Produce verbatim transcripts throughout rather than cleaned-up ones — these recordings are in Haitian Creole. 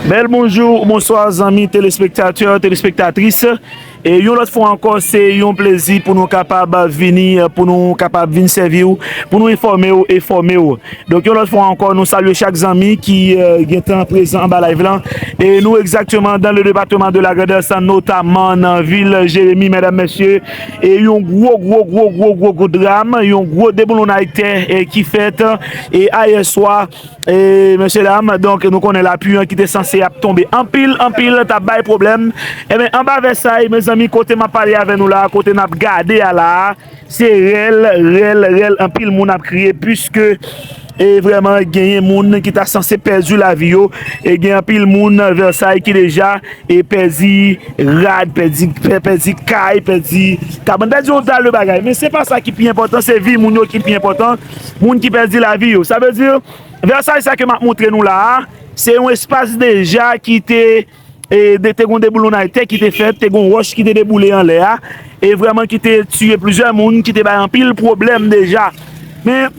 Bèl bonjou, bonswa, zanmi telespektatè, telespektatris. E yon lòt fwa ankò, se yon plezi pou nou kapab vini, pou nou kapab vin sèvi w, pou nou enfòme w e fòme w. Donk, yon lòt fwa ankò, nou salye chak zanmi ki, euh, gentan prezan anba live lan. E nou egzakteman dans le département de la Grand'Est, notamman nan vil Jeremi, medam, mesye. E yon gwo, gwo, gwo, gwo, gwo, gwo dram, yon gwo deboulonnay tè, e ki fèt, e ayè swa, e, mesye dam, donk, nou konnen lapli an ki te sanse ap tonbe anpil, anpil, t ap bay pwoblèm. Ebyen, anba Vèsay, mezanmi, kote m ap pale avè nou la, kote n ap gade a la, se rèl, rèl, rèl, anpil moun ap kriye, piske, e, vrèman, genyen moun ki ta sanse pèdi lavi yo, e gen anpil moun Vèsay ki deja, e, pèdi rad, pèdi, pè-, pèdi kay, pèdi kabann, pèdi yon dal de bagay. Men se pa sa ki pi enpòtan, se vi moun yo ki pi enpòtan, moun ki pèdi lavi yo. Sa vle di, Vèsay sa ke m ap montre nou la a, se yon espas deja ki te, e, de, te gon deboulonnay tè ki te fèt, te gon wòch ki te deboule anlè a, e vrèman ki te tiye plizyè moun, ki te bay anpil pwoblèm deja. Men,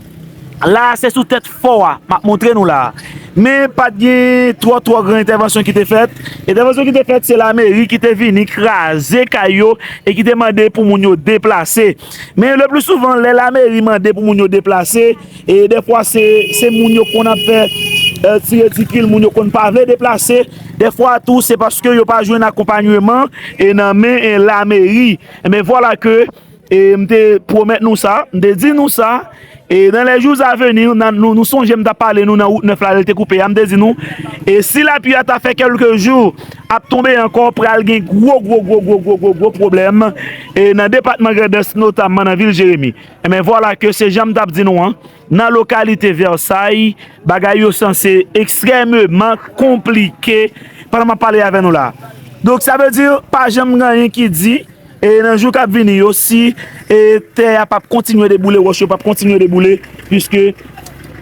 la a, se sou tèt fò a, m ap montre nou la a. Men, pa t gen twò, twò gran entèvansyon ki te fèt. Entèvansyon ki te fèt, se lameri ki te vini kraze kay yo e ki te mande pou moun yo deplase. Men, le pli souvan, lè lameri mande pou moun yo deplase, e dèfwa se, se moun yo konn ap fè, e, ti ridikil, moun yo konn pa vle deplase. Dèfwa tou, se paske yo pa jwenn akonpanyman, e nan men, e, lameri. Enben, vwala ke, e, m te pwomèt nou sa, m te di nou sa, e, dans les jours à venir, nan, nou, nou sonje m t ap pale nou nan wout nèf la, lè l te koupe a, m te di nou, e si lapli a ta fè kèlke jou ap tonbe ankò, pral gen gwo, gwo, gwo, gwo, gwo, gwo, gwo pwoblèm, e nan depatman Grandans, notamman nan vil Jeremi. Enben, vwala ke se jan m t ap di nou an, nan lokalite Vèsay, bagay yo sanse ekstrèmeman konplike pandan m ap pale avè nou la. Donk, sa vle di, pa janm gen anyen ki di, e nan jou k ap vini yo, si, e tè a p ap kontinye deboule, wòch yo p ap kontinye deboule, piske,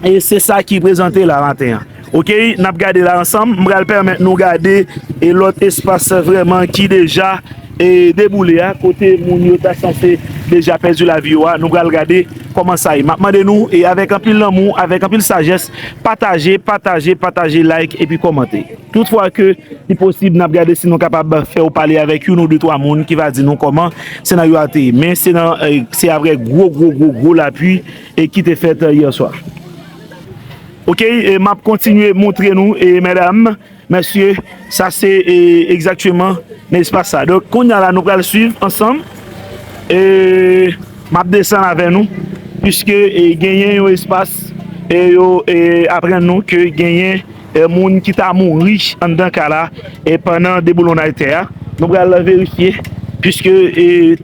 e se sa ki prezante la maten an. Oke, n ap gade la ansanm. M pral pèmèt nou gade, e lòt espas vrèman ki deja, e deboule a, kote moun yo ta sanse deja pèdi lavi yo a. Nou pral gade kòman sa ye. M ap mande nou, e avèk anpil lanmou, avèk anpil sajès, pataje, pataje, pataje, like, epi kòmante. Toutfwa ke li posib, n ap gade si nou kapab fè w pale avèk youn ou de twa moun ki va di nou kòman senaryo a te ye. Men se nan, e, se avèk gwo, gwo, gwo, gwo lapli, e ki te fèt, e, yè swa. Oke, e m ap kontinye montre nou, e medam, mesye, sa se, e, egzakteman nan espas sa. Donk, kounye a la, nou pral swiv ansanm. E m ap desann avè nou, piske, e, genyen yon espas, e yo, e, aprann nou ke genyen, e, moun ki ta mouri anndan kay la, e pandan deboulonnay tè a. Nou pral verifye, piske, e,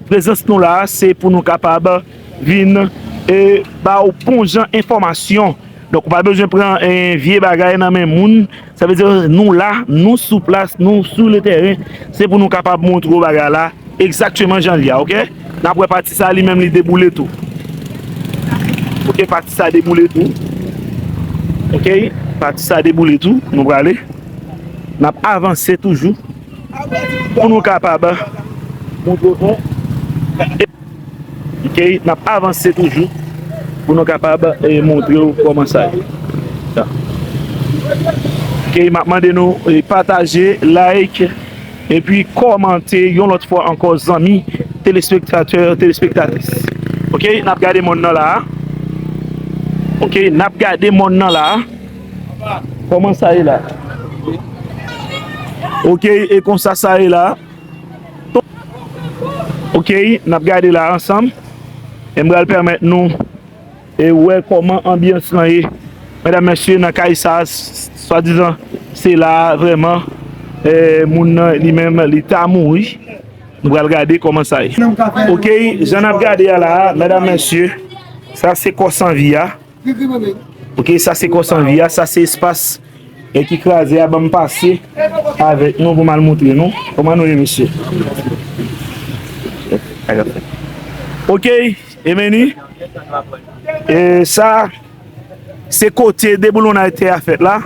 prezans nou la a, se pou nou kapab vin, e, ba w bon jan enfòmasyon. Donk, ou pa bezwen pran, e, vye bagay nan men moun. Sa vle di, nou la, nou sou plas, nou sou le tèren. Se pou nou kapab montre w bagay la egzakteman jan l ye a, oke? N ap wè pati sa, li menm, li deboule tou. Oke, pati sa deboule tou. Oke, pati sa deboule tou. Nou prale. N ap avanse toujou pou nou kapab montre w. Oke, n ap avanse toujou pou nou kapab, e, montre w kòman sa ye. Ya. Oke, m ap mande nou, e, pataje, like, epi kòmante yon lòt fwa ankò, zanmi telespektatè, telespektatris. Oke, n ap gade mòn nan la a. Oke, n ap gade mòn nan la a. Kòman sa ye la? Oke, e konsa sa ye la. Oke, n ap gade la ansanm. E m pral pèmèt nou, e, wè kòman anbyans lan ye. Medam, mesye, nan kay sa, s-, swadizan, se la vrèman, e, moun nan, li menm, li ta mouri. Nou pral gade kòman sa ye. Oke, jan n ap gade a la, medam, mesye, sa se kò san vi a. Oke, sa se kò san vi a, sa se espas, e, ki kraze a, ban m pase avèk nou pou m al montre nou. Kòman nou ye, mesye? Oke, e meni. E sa, se kote deboulonnay tè a fèt la.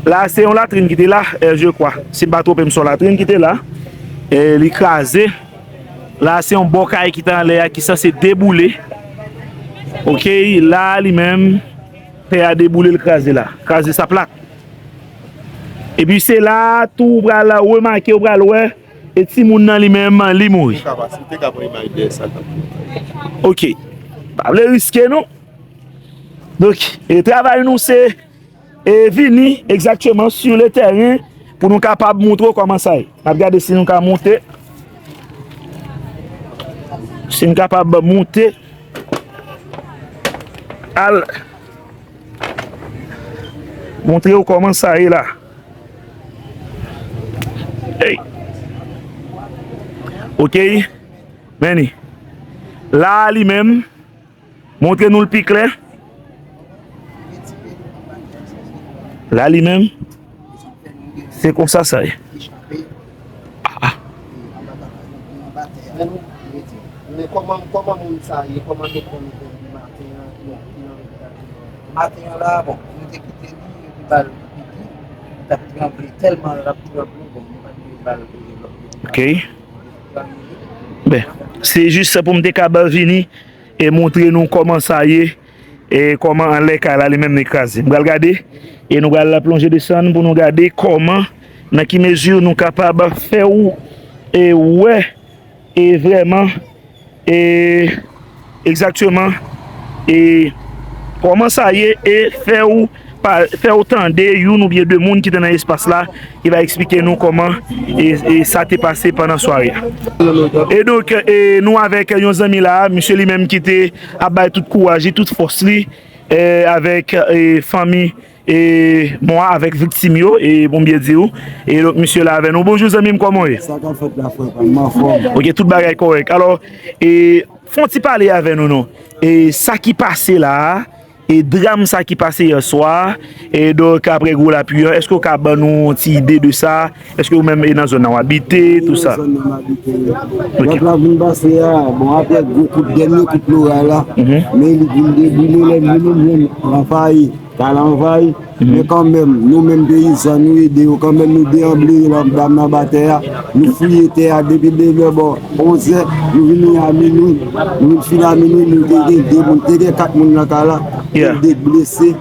La, se yon latrin ki te la, e, je kwa. Si m pa twonpe m, se yon latrin ki te la. E li kraze. La, se yon bò kay ki te anlè a ki sanse deboule. Oke, la, li menm, Tè a deboule, l kraze la. Kraze sa plat. Epi se la a tou ou pral remake, ou pral wè, e timoun nan li menm, li mouri. Ou ka pase, ou te ka pran imaj dèyè sa, tanpri. Ok. Pa vle riske, non. Donk, e travay nou se, e vini egzakteman sur le terrain pou nou kapab montre w kòman sa ye. N ap gade si nou ka monte. Si n kapab monte. Al montre w kòman sa ye la. Hey. Ok. Men ni. La a li menm, montre nou l pi klè. La li menm, se konsa sa ye. Ah, ah. Men kòman, kòman moun sa ye? Kòman nou konn konn maten an? Bon, ki nan lopital? Maten an la, bon, nou te kite li, yo te ba l piki, li t ap tranble, tèlman l ap tranble, bon, nou pa t vle ba l lòt medikaman. Ok. Ben, se jis pou m te kab vini e montre nou kòman sa ye, e kòman anlè kay la li menm li kraze. M pral gade, e nou pral plonje desann pou nou gade kòman, nan ki mezi nou kapab fè w, e wè, e vrèman, e egzakteman, e kòman sa ye, e fè w pa, fè w tande youn oubyen de moun ki te nan espas la, ki va eksplike nou kòman e, e sa te pase pandan sware a. E donk, e nou avèk yon zanmi la, misye li menm ki te ap bay tout kouraj li, tout fòs li, e avèk, e fanmi, e mò a, avèk viktim yo, e bon byen di w. E donk, misye la avè nou. Bonjou, zanmi m, kòman w ye? Sa k ap fèt la, frè pa m? M anfòm. Ok, tout bagay kòrèk. Alò, e fè yon ti pale avè nou, non. E sa ki pase la a, e dram sa ki pase yè swa, e donk apre gwo lapli an, èske w ka ban nou yon ti ide de sa? Èske ou menm e nan zòn nan w abite, tou sa? Nan zòn nan m abite, wi. Ok. Lòt la vin pase a, bon, apre gwo kout, dènye kout loray la, mhm, men li vin deboule, lè li vin, li vin anvayi, kay la anvayi. Mhm. Men kanmenm, nou menm peyizan, nou ede yo kanmenm, nou deanbleye dam nan anba tè a, nou fouye tè a depi de lè bò onzè, nou vini a minwi. Nou fin a minwi, nou te gen de moun, te gen kat moun nan kay la, yeah, gen de blese,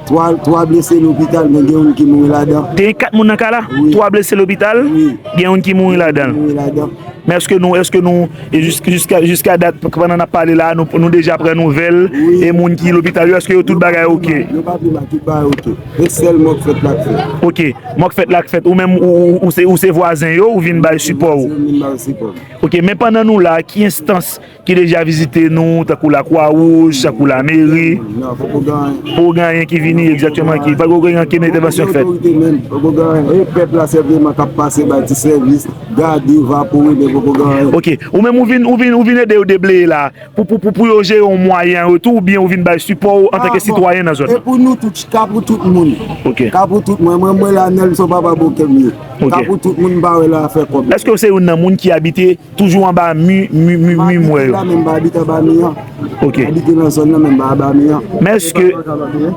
twa, twa blese lopital, men gen youn ki mouri ladan. Te gen kat moun nan kay la? Wi. Twa blese lopital? Wi. Gen youn ki mouri ladan. Mouri ladan. Men èske nou, èske nou, e jis-, jiska, jiska dat, pandan n ap pale la, nou, nou deja pran nouvèl, wi, e moun ki lopital yo, èske yo tout bagay ok? Yo pa pi mal, tout bagay ok. E sèl mò k fèt la k fèt. Ok, mò k fèt la k fèt. Ou menm, ou, ou, ou se, ou se vwazen yo, ou vin bay sipò w? Vwazen yo vin bay sipò. Ok, men pandan nou la, ki enstans ki deja vizite nou, tankou Lakwa Wouj, tankou lameri? Non, poko gen anyen. Poko gen anyen ki vini egzakteman, ki, poko gen ankenn entèvansyon k fèt? Poko gen otorite menm, poko gen anyen. E pèp la senpleman k ap pase bay ti sèvis, gade, evakye, men poko gen anyen. Ok, ou menm ou vin, ou vin, ou vin ede yo debleye la, pou, pou, pou, pou yo jere yon mwayen retou, oubyen ou vin bay sipò w antanke sitwayen nan zòn nan? E pou nou tout, ka pou tout moun. Ok. Ka pou tout mwen, mwen, mwen la, Nelson Papa Bòkè m ye. Ok. Ka pou tout moun, m pa wè la afè kòb. Èske w se youn nan moun ki abite toujou anba mi, mi, mi, mi m wè yo? M pa abite la, men m pa abite anba mi an. Ok. M abite nan zòn nan, men m pa anba mi an. Men èske,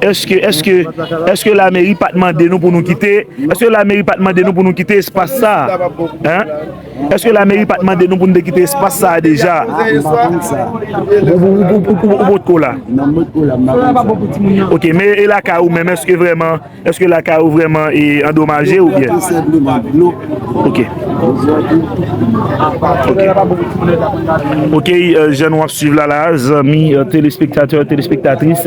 èske, èske, èske lameri pa t mande nou pou nou kite, èske lameri pa t mande nou pou nou kite espas sa a? Hein? Èske lameri pa t mande nou pou nou te kite espas sa a deja? Ah, m pa konn sa. Ou, ou, ou, ou, ou, ou potko la? Non, m potko la, m pa konn sa. Ok, men e lakay ou menm, èske vrèman Èske lakay ou vrèman, e, andomaje oubyen? Yo pèdi senpleman dlo. Ok. Ok. Ok, e, jan nou ap swiv la la, zanmi, e, telespektatè, telespektatris.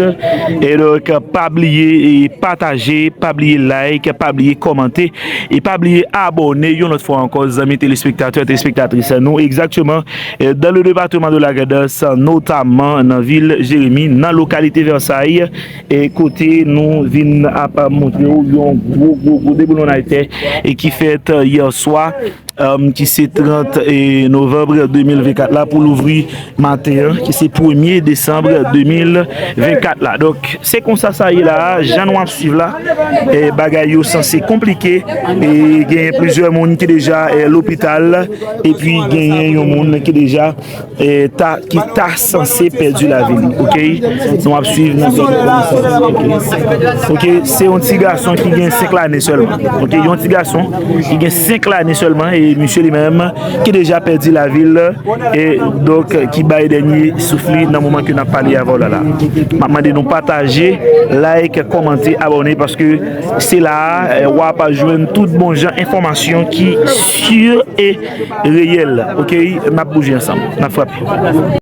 E donk, pa bliye, e, pataje, pa bliye like, pa bliye kòmante, e pa bliye abòne yon lòt fwa ankò, zanmi telespektatè, telespektatris. Nou egzakteman, e, dans le département de la Grand'Anse, notamman nan vil Jeremi, nan lokalite Vèsay, e kote nou vin ap montre w yon gwo, gwo, gwo deboulonnay tè, e ki fèt, e, yè swa, e, ki se trant, e, novanm de mil vennkat la pou louvri maten an, ki se premye desanm de mil vennkat la. Donk, se konsa sa ye la, jan nou ap swiv la, e, bagay yo sanse konplike, e genyen plizyè moun ki deja, e, lopital, e, Epi genyen yon moun ki deja eh, ta, ki ta sanse pèdi lavi li, oke? Nou ap swiv nan zòn konesans, oke? Oke, se yon ti gason ki gen senk lane sèlman, oke? Yon ti gason ki gen senk lane sèlman, e misye li menm ki deja pèdi lavi l, e donk ki bay dènye souf li nan moman ke n ap pale avè w la la. M ap mande nou pataje, like, kòmante, abòne, paske se la a, eh, w ap jwenn tout bon jan enfòmasyon ki si e reyèl, oke? N ap bouje ansanm, n ap frape.